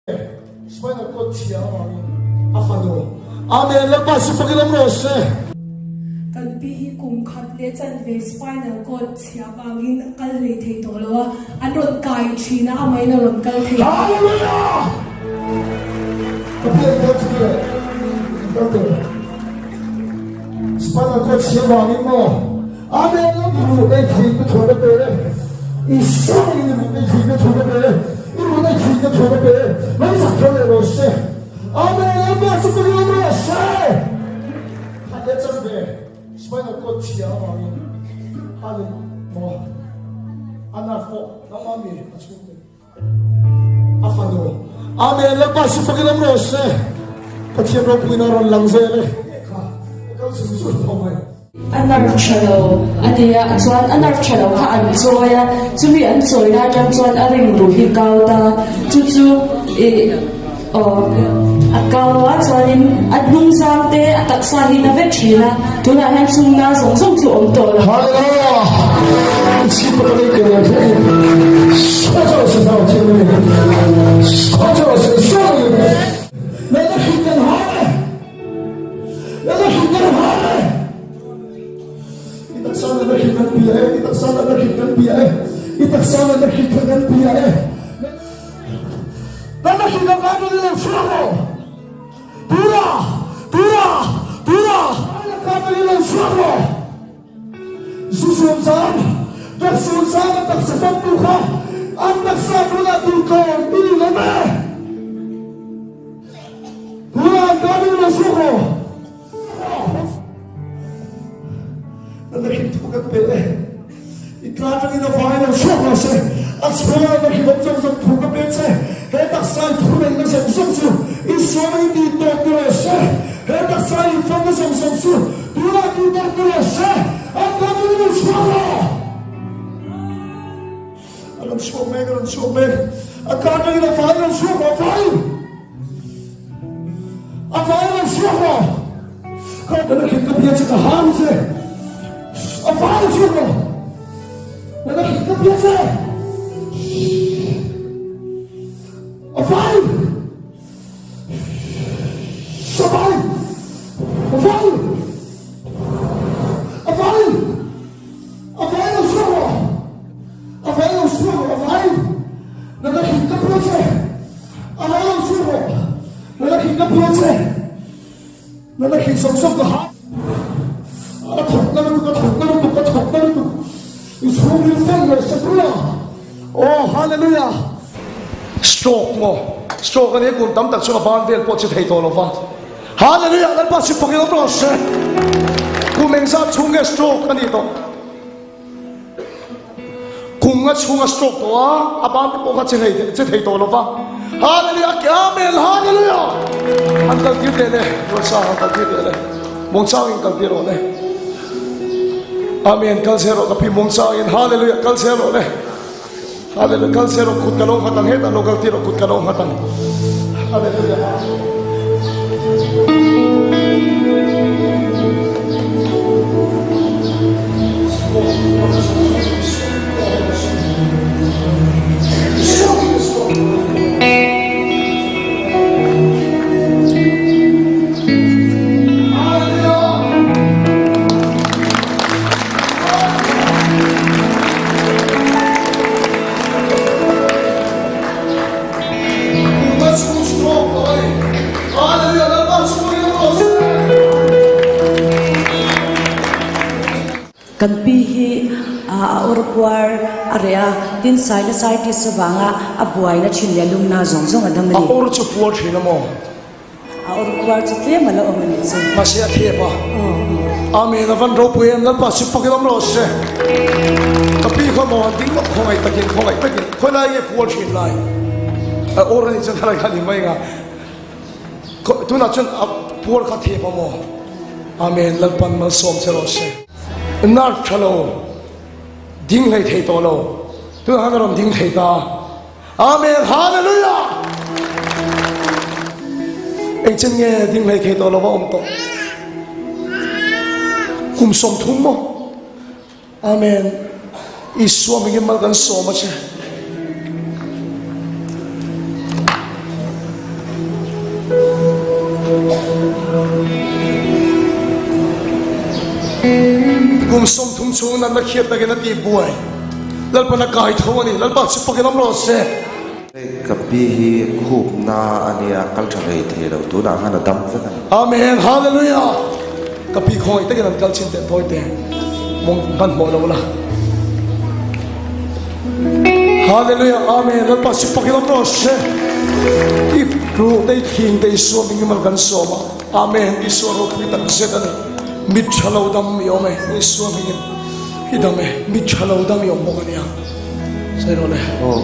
Spinal cord chhia avangin a fanu Amen Lalpa chu fakin awm rawh se. Kan pi hi kum khat leh chanve spinal cord chhia avangin a kal hlei thei tawh lo a, an rawn kai thin a, amahin a rawn kal thei tawh. Hallelujah! Pathian kal chu nge an kal tawh? Spinal cord chhia avangin maw? Amen Lalpa ruh ei thin ka chhuah ka pe e. Isua in ruh ei thin ka chhuah ka pe e. I ruh ei thin ka chhuah ka pe e. Lo zak kher leh rawh se. Amen Lalpa chu ka ring rawh se. Khat leh chan ve spinal cord chhia avangin khanin maw a nerve pawh nangmah mi a chhungte a fanu Amen Lalpa chu fakin awm rawh se Pathian ropuina rawn lang zel e kha ka kal chhun chhun tho mai. A nerve tha lo a ni a, chuan a nerve tha lo kha an chawi a, chumi an chawi lai atang chuan a ring ruh hi kau ta, chu chu ih aw a kau a chuanin a hnung zang te a taksa hi na vek thin a, tunah hian chung na zawng zawng chu awm tawh lo. Hallelujah! I taksa na hri kan bia e, i taksa na hri kan bia e, i taksa na hri kan bia e. Kan hri kan kan ni lo chhuak ro. Tura, tura, tura. Kan ni lo chhuak ro. Zu suam zan, dawk suam zan an taksa fam tu kha, an taksa tunah tu tlawm i ni lo me. Tura an kan ni lo chhuak ro. Na hrim thu kan pe e. I tla tangin a vai lo chhuak lo se. A chhuang na hrim awm zawng zawng thu ka pe che. He taksa i thu neihna zawng zawng chu i suam in ti tawp ni rawh se. He taksa i famna zawng zawng chu tunah ti tawp ni rawh se. An kan in lo chhuak rawh. A rawn chhuak mek, a rawn chhuak mek. A ka atangin a vai lo chhuak rawh, a vai. A vai lo chhuak rawh. Ka na khin ka bia che ka hang che. A vai lo chhuak rawh. Na na khin ka bia che. A vai. A vai. A vai. A vai. A vai lo chhuak rawh. A vai lo chhuak rawh. A vai. Na na khin ka bia che. A vai lo chhuak rawh. Na na khin ka bia che. Na na khin sawk sawk ka ha. A thawk na lutuk, a thawk na lutuk, a thawk na lutuk. I chhungril fel lo se tura. Oh, hallelujah. Stroke maw? Stroke a nia kum tam tak chunga ban vel pawh che thei tawh lo va. Hallelujah! Lalpa si pakin awm rawh se. Kum engzat chhung nge stroke a nih tawh? Kum nga chhunga stroke tawh a, a ban te pawh kha che thei che thei tawh lo va. Hallelujah! Ke Amen! Hallelujah! An kal tir teh le, Ruatsa an kal tir teh le. Muangchang in kal tir rawh le. Amen! Kal zel rawh ka pi muangchang in. Hallelujah! Kal zel rawh le. Hallelujah kal se rawh kut ka lo nghat ang hetah lo kal tir rawh kut ka lo nghat ang Hallelujah Kan pi hi a awr puar a reh a, tin sinusitis avanga a buaina thin leh lumna zawng zawng a dam a ni. A awr chu puar thin a maw? A awr puar chu tlem a la awm a nih chu. Mahse a thlep a. Amen a van ropui em Lalpa si fakin awm rawh se. Ka pi khaw maw ding lawk khawngaih takin khawngaih takin khawi lai nge puar thin lai. A awr a nih chuan helai kha ni mai nga. Tunah chuan a puar kha thlep a maw. Amen Lalpan malsawm che rawh se. Nerve tha lo ding hlei thei tawh lo. Tunah khan a rawn ding thei ta. Amen Hallelujah Engchen nge ding hlei thei tawh lova awm tawh kum 30 maw Amen Isua mingin mal kan sawm a che. Kum 30 chhung natna khiat takin a tih buai. Lalpan a kai tho a ni. Lalpa chu fakin awm rawh se. Hei ka pi hi khup na a nia, kal tha hlei thei lo, tunah khan a dam vek a ni. Amen Hallelujah Ka pi khawngaih takin an kal chin teh tawi te mawng hmanhmawh lo la Hallelujah Amen Lalpa chu fakin awm rawh se I ruh te i thing te i suam eng emaw kan sawm a Amen Isua ropui tak zet a ni Mit tha lo dam i awm e Isua hmingin i dam e Mit tha lo dam i awm bawk a nia Sawi rawh le. Aw,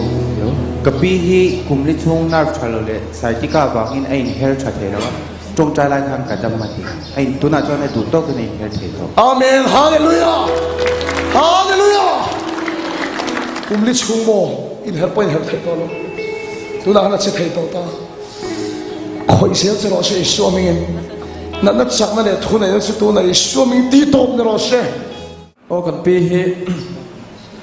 ka pi hi kum li chhung nerve tha lo leh sciatica vangin a inher tha thei lo a, tawngtai lai khan ka dam a ti. A in tunah chuan a duh tawkin a inher thei tawh. Amen Hallelujah Hallelujah Kum li chhung maw inher pawh inher thei tawh lo tunah khan a che thei tawh ta khawih zel che rawh se Isua hmingin natna chakna leh thuneihna chu tunah Isua hmingin ti tawp ni rawh se. Aw kan pi hi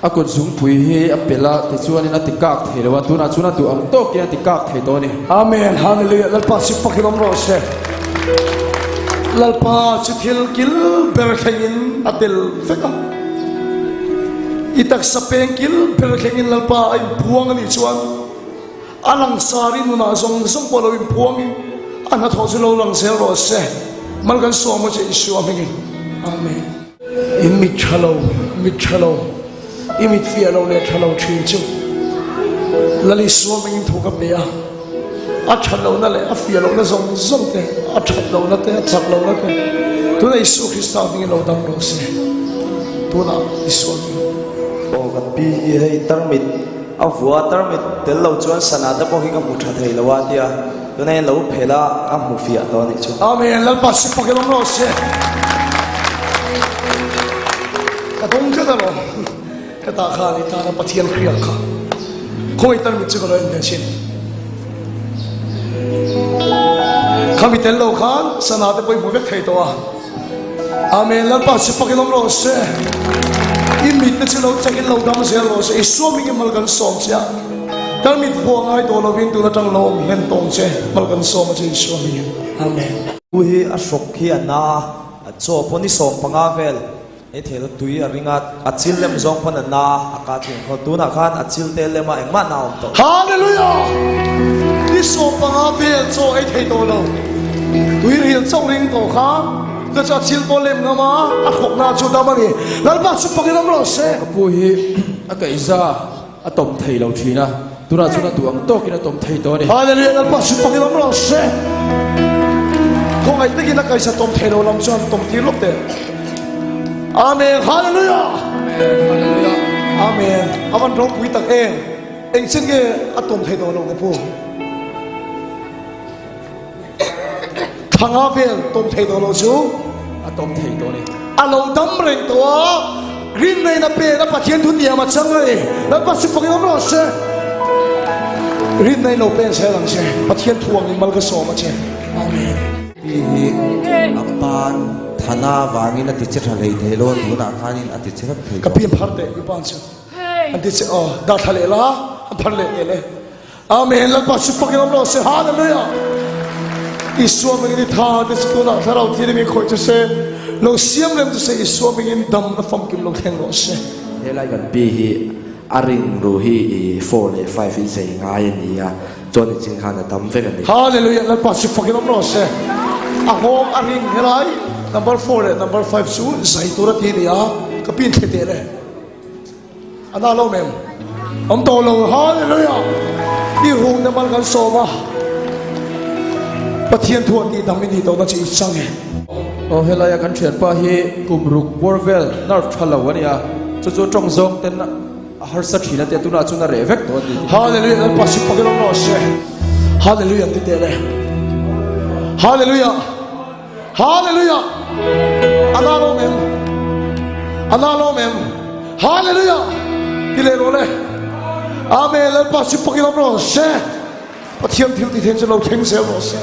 a kut zungpui hi a pelh a tichuanin a ti kak thei lo a, tunah chuan a duh ang tawkin a ti kak thei tawh a ni. Amen Hallelujah Lalpa chu fakin awm rawh se Lalpa chu thil kil ber thlengin a tel vek a i taksa peng kil ber thlengin Lalpa a inpuang a nih chuan A langsar i nunah zawng zawng pawh lo inpuangin a hnathawh chu lo lang zel rawh se. Mal kan sawm a che Isua hmingin. Amen. I mit tha lo, mit tha lo, i mit fiah lo leh tha lo thin chu Lal Isua hmingin thu ka pe a. A that lohna leh a fiah lohna zawng zawng te, a that lohna te, a chak lohna te tuna Isua Krista hmingin lo dam rawh se. Tunah Isua hmingin. Aw kan pi hi hei tarmit A vua tarmit tel lo chuan sana te pawh hi ka hmu tha thei lo a tia tunah hian lo phel a a hmu fiah tawh a nih chu. Amen Lalpa si pak in awm rawh se. Ka dawng tlat alawm ka tah khan i tana Pathian hriak kha khawi tarmit chu ka lo en ve thin. Khami tel lo khan sana te pawh i hmu vek thei tawh a. Amen Lalpa chu fakin awm rawh se. I mit te chu lo chakin lo dam zel rawh se. Isua mingin mal kan sawm che a. Kan mit huah ngai tawh lovin tun atang lo awm hlen tawng che mal kan sawm a che Isua mingin. Amen. U hi a hrawk hi a na a, chaw pawn i 15 vel ei thei lo tui a ring a, a chil lem zawng pawn a na a ka thin khaw tunah khan a chil te lem a engmah na awm tawh lo. Hallelujah! Ni 15 vel chaw ei thei tawh lo tui ril chauh ring tawh kha chu chu a chil pawh lem ngam a, a hrawkna chu dam a ni. Lalpa chu fakin awm rawh se. Ka pu hi a kaihza a tawm thei lo thin a, tunah chuan a duh ang tawkin a tawm thei tawh a ni. Hallelujah Lalpa chu fakin awm rawh se. Khawngaih takin a kaihza tawm thei lo lam chuan tawm tir lawk teh. Amen Hallelujah. Amen Hallelujah. Amen. Avan ropui tak em. Eng chen nge a tawm thei tawh lo ka pu. Thanga vel tawm thei tawh lo chu a tawm thei tawh ni. A lo dam reng tawh a, rinneihna pen a Pathian thu tiam a chang a ni. Lalpa chu fakin awm rawh se. Rinneih lo pen zel ang che. Pathian thu angin mal ka sawm a che. Amen. Pi hi a ban thana vangin a ti che tha hlei thei lo a, tunah khanin a ti che vek thei Ka tawh. pi an phar teh, i ban chu an ti che aw, dah thla leh la, an phar leh teh le. Amen Lalpa chu fakin awm rawh se Hallelujah Isua mingin i tha te chu tunah thlarau thianghlim in khawih chu se lo siam rem chu se Isua mingin dam na famkim lo thleng rawh se. Helai kan pi hi a ring ru hi i four leh five in zei ngai a ni a, chuan i chin khan a dam vek a ni. Hallelujah Lalpa chu fakin awm rawh se. A nghawng a ring helai number four leh number five chu zai tur a ti a ni a, ka pin thli teh le. A na lo mem. Awm tawh lo. Hallelujah. I ruh te mal kan sawm a. Pathian thu an tih dam i nih tawhna chu i chang e. Aw helaia kan thianpa hi kum ruk bawr vel nerve tha lo a nia, chu chu tawng zawng ten a harsa thin a tia tunah chuan a reh vek tawh a ni. Hallelujah Lalpa chu fakin awm rawh se. Hallelujah an ti teh le. Hallelujah. Hallelujah! A na lawm em? A na lawm em? Hallelujah! Ti leh rawh le. Amen. Lalpa chu pakin awm rawh se. Pathian thil ti then chu lo thleng zel rawh se.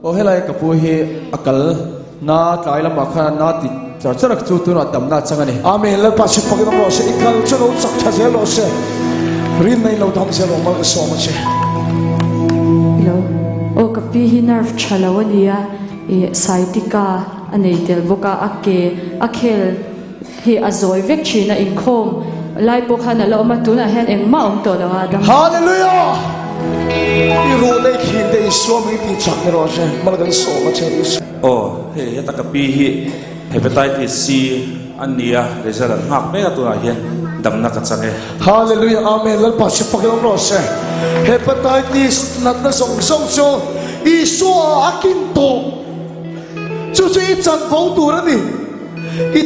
Aw helai ka pu hi a kal na tlai lamah khan na ti char char a chu tunah damna a chang a ni. Amen. Lalpa chu pakin awm rawh se. I kal chu lo chak tha zel rawh se. Rinna in lo dam zel rawh mal ka sawm a che. Hello. Aw ka pi hi nerve tha lo a nia, ih sciatica a nei tel bawk a, a ke a khel. hi a zawi vek thin a, inkhawm lai pawh khan a la awm a, tunah hian engmah a awm tawh lo a, dam. Hallelujah! I ruh leh khin te Isua hming tih chak ni rawh se, mal kan sawm a che Isua. Aw, hei heta ka pi hi Hepatitis C a nia, result an nghak mek a tunah hian damna ka chang e. Hallelujah Amen Lalpa si fak in awm rawh se Hepatitis natna zawng zawng chu Isua a kin tawh chu chu i chanvo tur a ni. I.